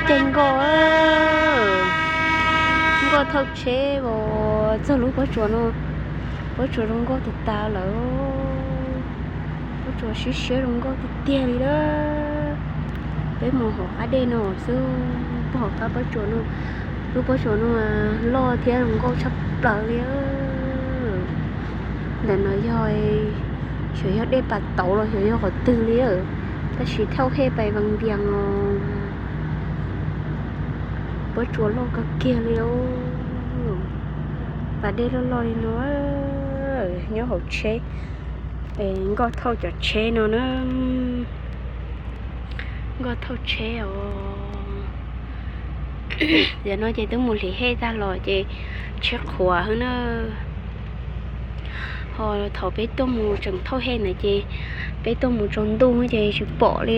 caij nkoj, nkoj thauj tsheb os, txog lub pob tsuas no, pob tsuas zoo nkauj tag tag lawm. Pob tsuas siab siab zoo nkauj tiag tiag li lawm. Peb mus hauv qab dej no xwb, peb hauv qab pob tsuas no, lub pob tsuas no loj thiab zoo nkauj tshaj plaws li. Ntawm no yog, xyov yog dej pas tauv los xyov yog qhov twg li, tab sis thauj hej pais Vaj Vias os. Pob tsuas loj kawg kiag li. Pas dej loj loj li no, nyob hauv tsheb, nkoj thauj cov tsheb no na. Nkoj thauj tsheb os. Yam no ces twb mus hliv hej tag los ces tsheb qhuav xwb na. Ho thaum peb tuaj mus tseem thauj hej ntawd ces peb tuaj mus tsaus ntuj ces tsis pom li.